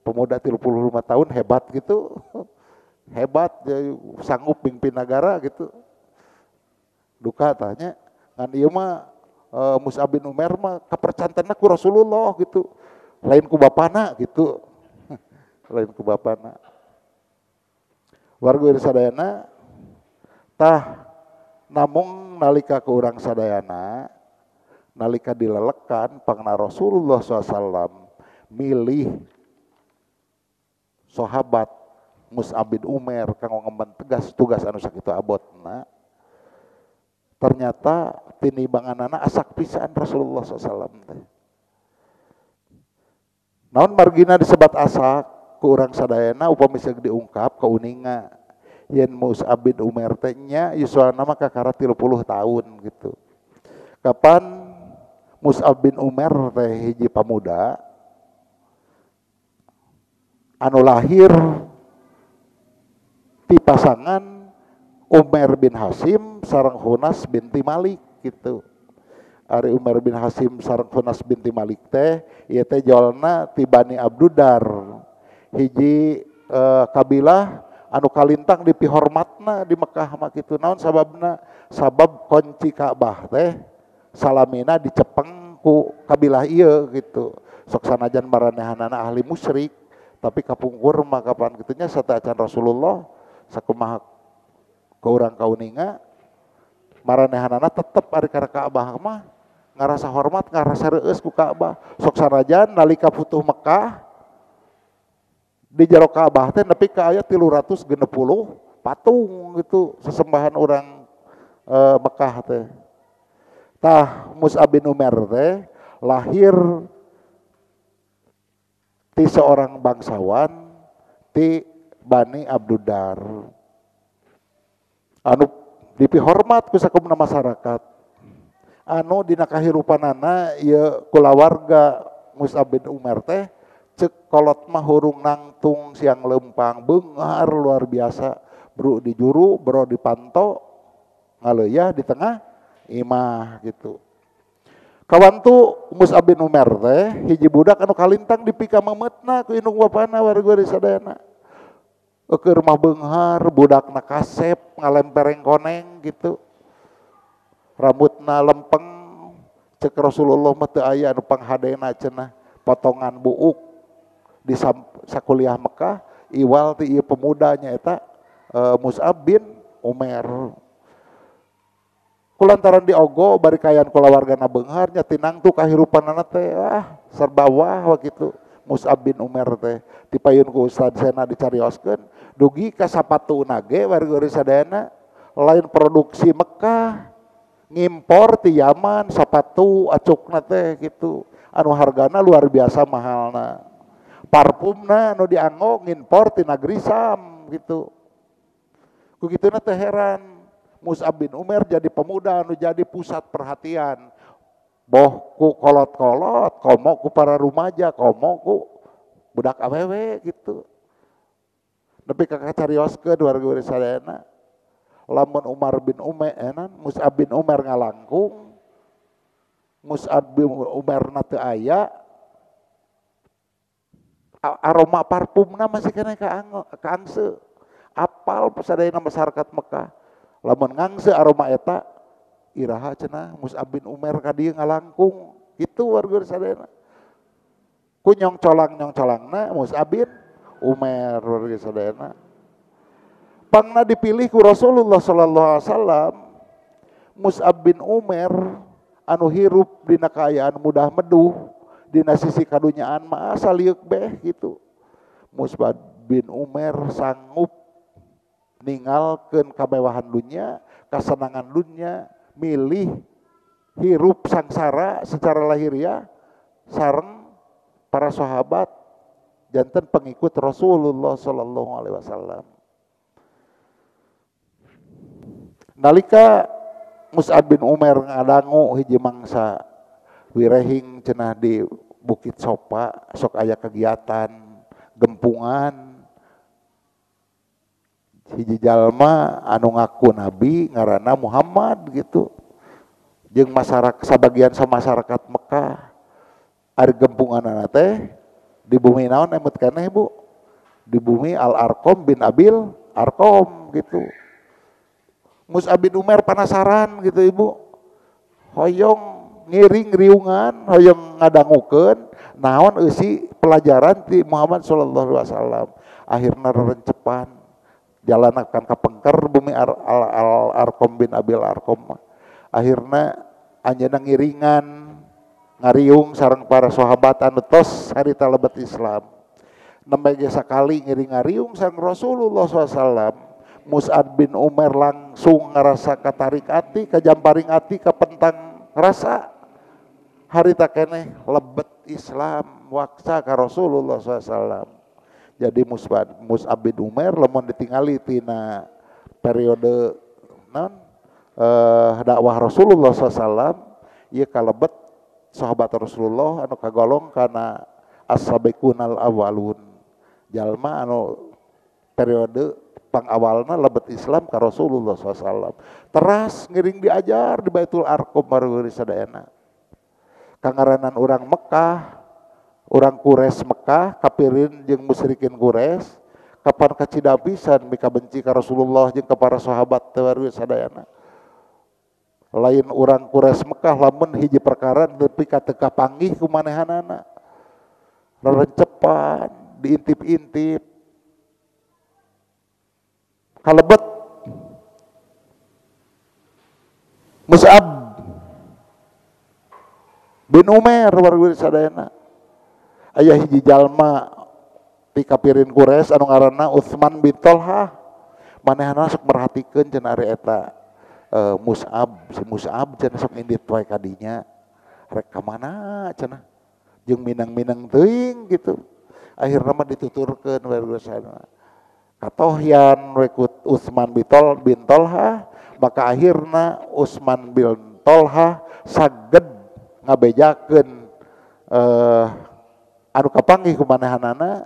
pemuda 35 tahun hebat gitu. Hebat sanggup mimpin negara gitu. Duka tanya ngan ieu mah Mus'ab bin Umair mah kapercantenna ku Rasulullah gitu. Lain ku bapana gitu. Lain ku bapana. Warga sadayana tah namung nalika ku urang sadayana nalika dilelekan pangna Rasulullah SAW milih sahabat Mus'ab bin Umair kanggo ngemban tegas tugas anu sakitu abotna. Ternyata tinibanganana asak pisan Rasulullah SAW teh. Naon margina disebat asak ku urang sadayana upami seug diungkap kauninga yen Mus'ab bin Umair teh nya yuswana mah kakara 30 tahun gitu. Kapan Mus'ab bin Umair teh hiji pamuda anu lahir ti pasangan Umair bin Hasim sareng Hunas binti Malik gitu. Ari Umair bin Hasim sareng Hunas binti Malik teh ieu teh jolna ti Bani Abdudar. Hiji kabilah anu kalintang dipihormatna di Mekah mah kitu. Naon sababna? Sabab kunci Ka'bah teh salamina dicepeng ku kabilah ieu gitu. Sok sanajan maranehanana ahli musyrik tapi kapungkur mah kapan kitunya sateuacan Rasulullah sakumaha ke urang kauninga maranehanana tetep ari kana Ka'bah mah ngarasa hormat ngarasa reueus ku Ka'bah. Sok sanajan nalika futuh Mekah di jero Ka'bah teh nepi ka aya 360 patung gitu sesembahan urang Mekah teh. Tah Mus'ab bin Umair teh lahir ti seorang bangsawan ti Bani Abdudar anu dipihormat ku sakumna masyarakat anu dina kahirupanana ieu kulawarga Mus'ab bin Umair teh cek kolot mah hurung nangtung siang lempang beunghar luar biasa bro di juru bro di panto ngaleuya di tengah imah gitu. Kawantu Mus'ab bin Umair teh hiji budak anu kalintang dipika memetna ku indung bapana warga sadayana. Keur mah beunghar budakna kasep ngalempereng koneng gitu. Rambutna lempeng cek Rasulullah mah teu aya anu panghadena cenah potongan buuk di sakuliah Mekah iwal ti ieu pemuda nyaeta Mus'ab bin Umair. Kulantaran diogo bari kayan kulawargana beunghar nya tinangtu kahirupanana teh ah serba wah kitu. Mus'ab bin Umair teh dipayun ku Ustad Sena dicarioskeun dugi ka sapatuna ge warga sadayana lain produksi Mekah ngimpor ti Yaman sapatu acukna teh gitu anu hargana luar biasa mahalna. Parfumna anu dianggo ngimpor ti negeri Sam gitu. Ku kituna teh heran Mus'ab bin Umair jadi pemuda anu jadi pusat perhatian. Boh ku kolot-kolot, komo ku para rumaja, komo ku budak awewe gitu. Nepi ka kacarioskeun warga sadayana. Lamun Umar bin Umair enan Mus'ab bin Umair ngalangkung, Mus'ab bin Umair na teu aya, aroma parfumna masih keneh kaangse. Apal sadayana masyarakat Mekah. Lamun ngangse aroma eta iraha cenah Mus'ab bin Umair ka dieu ngalangkung gitu warga sadayana. Ku nyong colang-nyong colangna Mus'ab bin Umair warga sadayana. Pangna dipilih ku Rasulullah sallallahu alaihi wasallam Mus'ab bin Umair anu hirup dina kaayaan mudah meduh dina sisi kadunyaan mah asa lieuk beh gitu. Mus'ab bin Umair sanggup ninggalkeun kamewahan dunya, kasenangan dunya, milih hirup sangsara secara lahiriah sareng para sahabat janten pengikut Rasulullah sallallahu alaihi wasallam. Nalika Mus'ab bin Umair ngadangu hiji mangsa wirehing cenah di Bukit Sopa sok aya kegiatan gempungan hiji jalma anu ngaku nabi ngaranna Muhammad gitu jeung masyarakat sabagian sama masyarakat Mekah ari gempunganana teh di bumi naon emut keneh Bu di bumi Al Arqam bin Abil Arqam gitu. Mus'ab bin Umair penasaran gitu Ibu hoyong ngiring riungan hoyong ngadangukeun naon eusi pelajaran ti Muhammad sallallahu alaihi wasallam. Akhirna rerencepan jalan akan kapengker bumi Al Arqam bin Abil Arqam. Akhirna anjeunna ngiringan ngariung sareng para sahabat anu tos harita lebet Islam. Nembe ge sakali ngiring ngariung sareng Rasulullah SAW, Mus'ab bin Umair langsung ngarasa katarik ati, kajamparing ati, kapentang rasa harita keneh lebet Islam waksa ka Rasulullah SAW. Jadi Mus'ab bin Umair lamun ditingali tina periode non dakwah Rasulullah SAW, ieu kalebet sahabat Rasulullah anu kagolong kana as-sabiqunal awwalun, jalma anu periode pangawalna lebet Islam ka Rasulullah SAW. Teras ngiring diajar di Baitul Arqam baru sadayana. Kangaranan urang Mekah, urang Quraisy Mekah, kapirin jeung musyrikin Quraisy, kapan kacida pisan mika benci ka Rasulullah jeung ka para sahabat teh baru sadayana. Lain urang Quraisy Mekah lamun hiji perkara nepi ka teu kapanggih ku manehanana. Rerencepan, diintip-intip. Kalebet Mus'ab bin Umair warga sadayana. Aya hiji jalma ti kapirin Quraisy anu ngaranna Utsman bin Tolhah. Manehna sok merhatikeun cenah ari eta Mus'ab, si Mus'ab cenah sok indit wae ka dinya. Rek ka mana cenah? Jeung minang-minang teuing gitu. Akhirna mah dituturkeun warga sadayana. Katohyan wekut Utsman bin Tolhah, maka akhirna Utsman bin Tolhah saged ngabejakeun anu kapanggih ku manehanana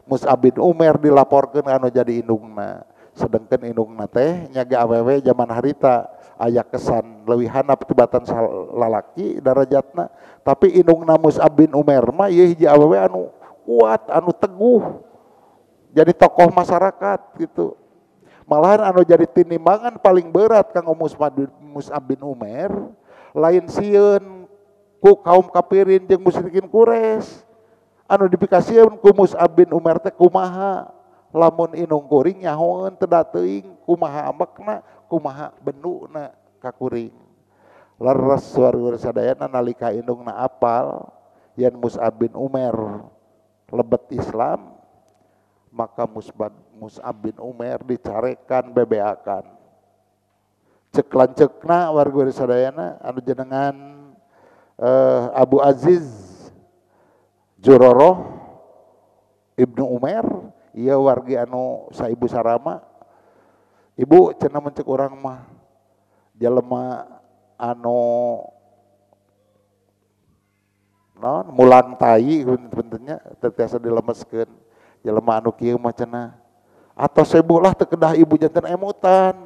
Mus'ab bin Umair dilaporkeun anu jadi indungna. Sedengkeun indungna teh nya ge awewe zaman harita aya kesan leuwih handap tibatan lalaki darajatna, tapi indungna Mus'ab bin Umair mah ieu hiji awewe anu kuat, anu teguh, jadi tokoh masyarakat gitu. Malahan anu jadi tinimbangan paling berat kanggo Mus'ab bin Umair lain sieun ku kaum kafirin jeung musyrikin Quraisy. Anu dipikasieun ku Mus'ab bin Umair teh kumaha lamun indung kuring nyahoeun teu teuing kumaha ambekna, kumaha benuna ka kuring. Leres warga sadayana nalika indungna apal yen Mus'ab bin Umair lebet Islam, maka Mus'ab bin Umair dicarekan bebeakan. Cek lancekna warga sadayana anu jenengan Abu Aziz Juroroh Ibnu Umair, ieu wargi anu saibu sarama. Ibu cenah mun cek urang mah jelema anu naon mulang tai puntennya teu tiasa dilemeskeun. Jelema anu kieu mah cenah atos sebuh lah teu kedah ibu janten emutan,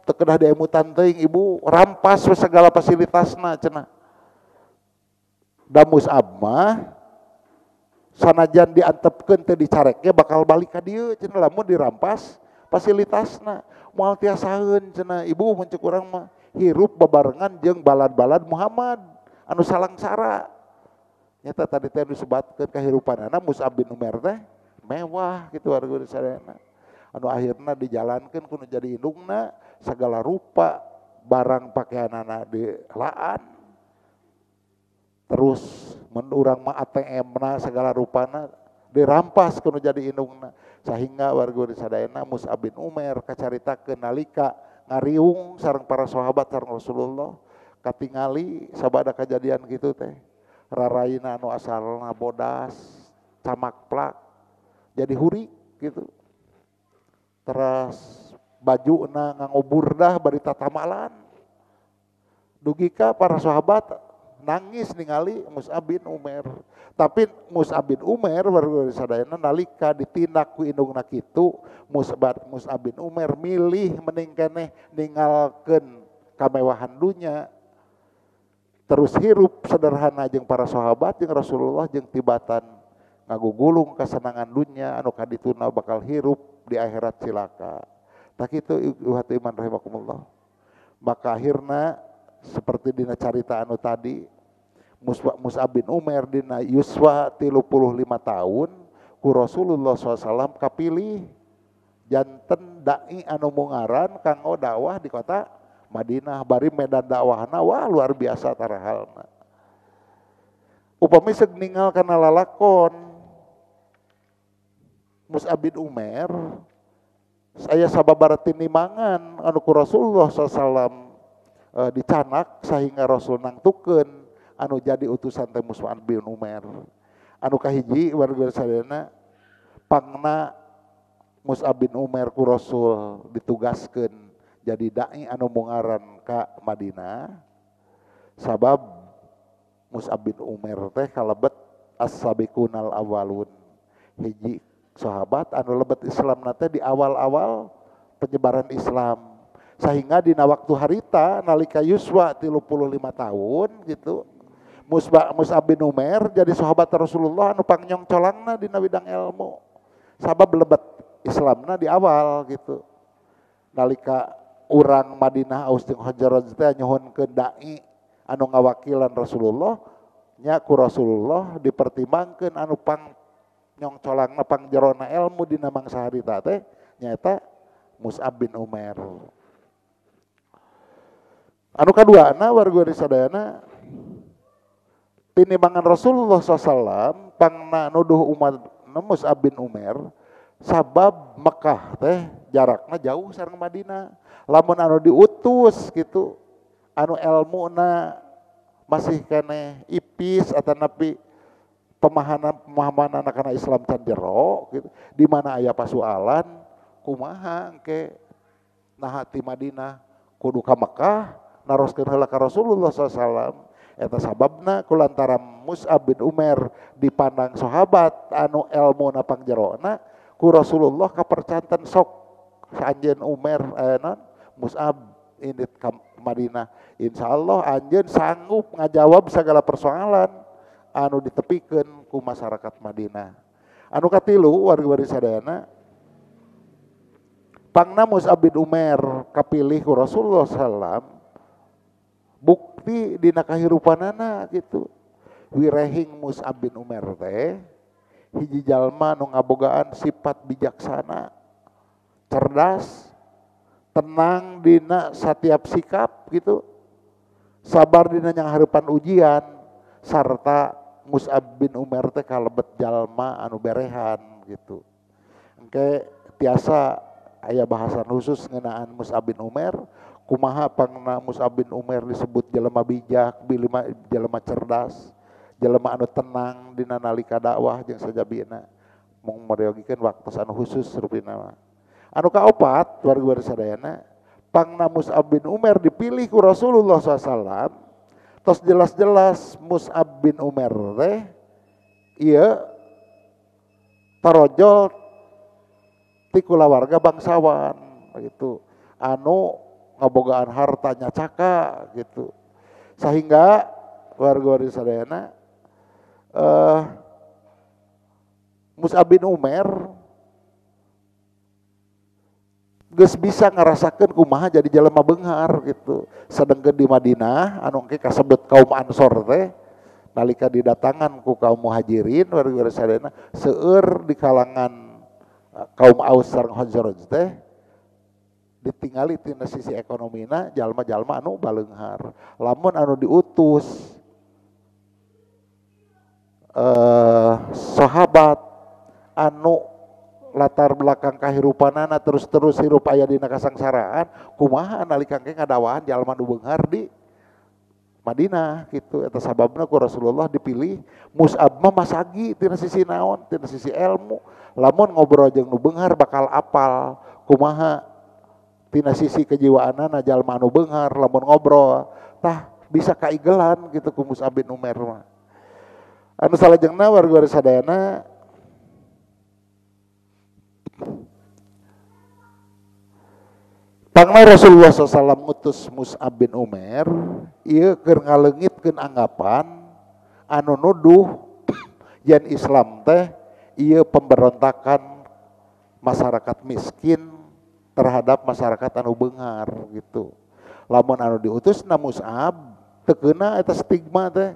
teu kedah diemutan teuing ibu rampas we segala fasilitasna cenah. Da Mus'ab mah sanajan diantepkeun teu dicareknya bakal balik ka dieu cenah lamun dirampas fasilitasna. Moal tiasaeun cenah ibu mun cek urang mah hirup babarengan jeung balad-balad Muhammad anu salangsara. Nyata tadi teh disebatkeun kahirupanana Mus'ab bin Umair teh mewah gitu warga sadayana. Anu akhirna dijalankeun kudu jadi indungna segala rupa barang pakaianana dilaan. Terus mun urang mah ATM-na segala rupana dirampas kudu jadi indungna. Sehingga warga sadayana Mus'ab bin Umair kacaritakeun nalika ngariung sareng para sahabat sareng Rasulullah katingali sabada kajadian kitu teh. Raraina anu asalna bodas, camak plak, jadi huri gitu. Teras bajuna nganggo burdah bari tatamalan. Dugika para sahabat nangis ningali Mus'ab bin Umair. Tapi Mus'ab bin Umair warga sadayana nalika ditindak ku indungna kitu, Mus'ab bin Umair milih mending keneh ninggalkeun kamewahan dunya. Terus hirup sederhana jeung para sahabat jeung Rasulullah jeung tibatan ngagugulung kesenangan dunia anu kadituna bakal hirup di akhirat cilaka. Tak kitu ibu iman rahimakumullah. Maka akhirna seperti dina carita anu tadi Mus'ab bin Umair dina yuswa 35 tahun ku Rasulullah SAW kapilih janten dai anu mungaran kanggo dakwah di kota Madinah, bari medan dakwahna wah luar biasa tarahalna. Upami seug ningal kana lalakon Mus'ab bin Umair saya sababaraha tinimangan anu ku Rasulullah SAW dicanak sehingga Rasul nangtukeun anu jadi utusan teh Mus'ab bin Umair. Anu kahiji warga sadayana pangna Mus'ab bin Umair ku Rasul ditugaskeun jadi dai anu mungaran ka Madinah sabab Mus'ab bin Umair teh kalebet as-sabiqunal awwalun, hiji sahabat anu lebet Islam nate di awal-awal penyebaran Islam sehingga dina waktu harita nalika yuswa 35 tahun gitu Mus'ab bin Umair jadi sahabat Rasulullah anu pangnyong colangna dina bidang ilmu sabab lebet Islamna di awal gitu. Nalika urang Madinah Aus jeung Khazraj teh nyuhunkeun dai anu ngawakilan Rasulullah nya ku Rasulullah dipertimbangkeun anu pang nyong colangna pang jerona ilmu dina mangsa harita teh nyaeta Mus'ab bin Umair. Anu kaduana warga sadayana tinimbangan Rasulullah SAW pangna nuduh umat Mus'ab bin Umair sabab Mekah teh jarakna jauh sareng Madinah. Lamun anu diutus gitu anu elmuna masih keneh ipis atanapi pemahaman anak Islam can jero gitu. Di mana aya pasualan kumaha engke naha ti Madinah kudu ka Mekah naroskeun heula ka Rasulullah SAW. Eta sababna kulantaran Mus'ab bin Umair dipandang sahabat anu elmuna pangjerona ku Rasulullah kapercanten sok anjeun Umair non Mus'ab indit ka Madinah insyaallah anjeun sanggup ngajawab segala persoalan anu ditepikeun ku masyarakat Madinah. Anu katilu warga-wargi sadayana pangna Mus'ab bin Umair kapilih ku Rasulullah SAW bukti dina kahirupanana gitu. Wirehing Mus'ab bin Umair teh hiji jalma nu ngabogaan sifat bijaksana, cerdas, tenang dina setiap sikap gitu, sabar dina nyanghareupan ujian, sarta Mus'ab bin Umair teh kalebet jalma anu berehan gitu. Engke tiasa aya bahasan khusus ngeunaan Mus'ab bin Umair, kumaha pangna Mus'ab bin Umair disebut jelema bijak, jelema cerdas, jelema anu tenang dina nalika dakwah jeung sajabina. Mung meryogikeun waktos anu khusus rupina mah. Anu kaopat warga sadayana pangna Mus'ab bin Umair dipilih ku Rasulullah SAW tos jelas-jelas Mus'ab bin Umair teh ieu tarojol ti kulawarga bangsawan gitu anu ngabogaan hartanya caka gitu sehingga warga sadayana Mus'ab bin Umair geus bisa ngarasakeun kumaha jadi jelema beunghar gitu. Sedengkeun di Madinah anu engke kasebut kaum Ansor teh nalika didatangan ku kaum Muhajirin warga sadayana seueur di kalangan kaum Aus sareng Khazraj teh ditingali tina sisi ekonomina jalma-jalma anu baleunghar. Lamun anu diutus sahabat anu latar belakang kahirupanana terus-terus hirup aya dina kasangsaraan kumaha nalika engke ngadawahan jalma nu beunghar di Madinah gitu. Eta sababna ku Rasulullah dipilih Mus'ab mah masagi tina sisi naon, tina sisi ilmu. Lamun ngobrol jeung nu beunghar bakal apal kumaha tina sisi kejiwaanana jalma anu beunghar lamun ngobrol tah bisa kaigelan gitu ku Mus'ab bin Umair mah. Anu salajengna warga sadayana pangna Rasulullah SAW ngutus Mus'ab bin Umair ieu keur ngaleungitkeun anggapan anu nuduh yen Islam teh ieu pemberontakan masyarakat miskin terhadap masyarakat anu beunghar gitu. Lamun anu diutus na Mus'ab teu keuna eta stigma teh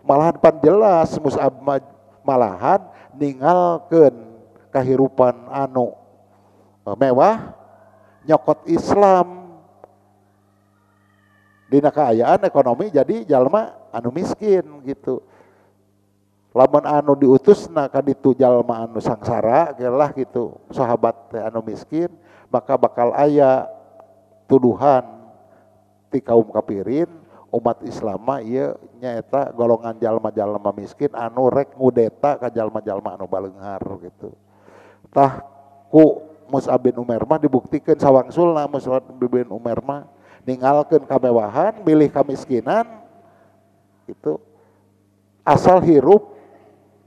malahan pan jelas Mus'ab malahan ninggalkeun kahirupan anu mewah nyokot Islam dina kaayaan ekonomi jadi jalma anu miskin gitu. Lamun anu diutusna ka ditu jalma anu sangsara gelah gitu sahabat teh anu miskin maka bakal aya tuduhan ti kaum kafirin umat Islam mah ieu nyaeta golongan jalma-jalma miskin anu rek ngudeta ka jalma-jalma anu baleunghar gitu. Tah ku Mus'ab bin Umair mah dibuktikeun sawangsulna Mus'ab bin Umair mah ninggalkeun kamewahan milih kamiskinan gitu asal hirup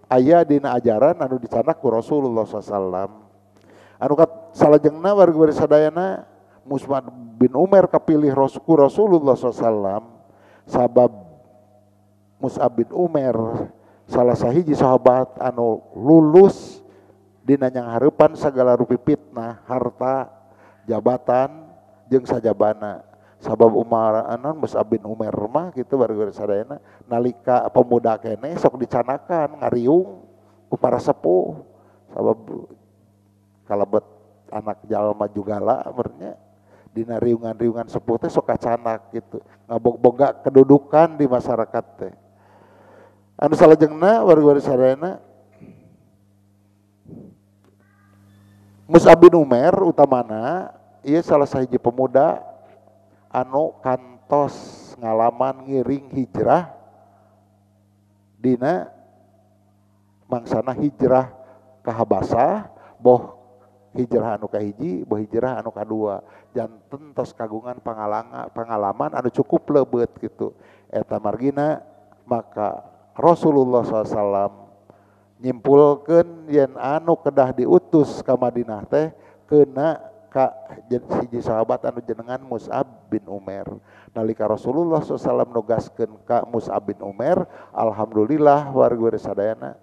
aya dina ajaran anu dicanak ku Rasulullah SAW. Anu salajengna warga sadayana Mus'ab bin Umair kapilih ku Rasulullah SAW sabab Mus'ab bin Umair salah sahiji sahabat anu lulus dina nyanghareupan sagala rupi fitnah harta jabatan jeung sajabana. Sabab Umar anan Mus'ab bin Umair mah gitu warga sadayana nalika pemuda keneh sok dicanakan ngariung ku para sepuh sabab kalebet anak jalma jugala bernya dina riungan-riungan sepuh teh sok kacanak gitu ngabog-boga kedudukan di masyarakat teh. Anu salajengna warga sadayana Mus'ab bin Umair utamana ieu salah sahiji pemuda anu kantos ngalaman ngiring hijrah dina mangsana hijrah ka Habasah boh hijrah anu kahiji boh hijrah anu kadua janten tos kagungan pengalaman anu cukup leubet gitu eta margina maka Rasulullah SAW nyimpulkeun yen anu kedah diutus ka Madinah teh kena ka hiji sahabat anu jenengan Mus'ab bin Umair. Nalika Rasulullah SAW nugaskeun ka Mus'ab bin Umair, alhamdulillah warga sadayana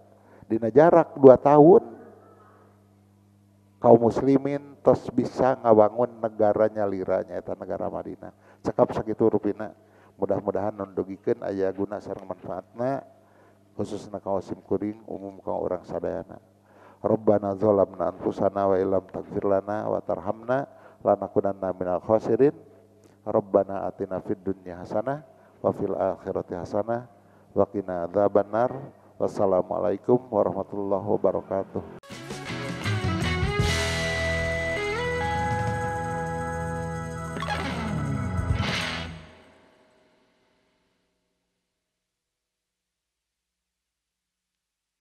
dina jarak 2 tahun kaum muslimin tos bisa ngabangun negara nyalira nyaeta negara Madinah. Cekap sakitu rupina, mudah-mudahan nondogikeun aya guna sareng manfaatna khususna ka sim kuring umum ka urang sadayana. Rabbana zalamna anfusana wa illam taghfir lana wa tarhamna lanakunanna minal khasirin. Rabbana atina fid dunya hasanah wa fil akhirati hasanah wa qina adzabannar. Wassalamualaikum warahmatullahi wabarakatuh.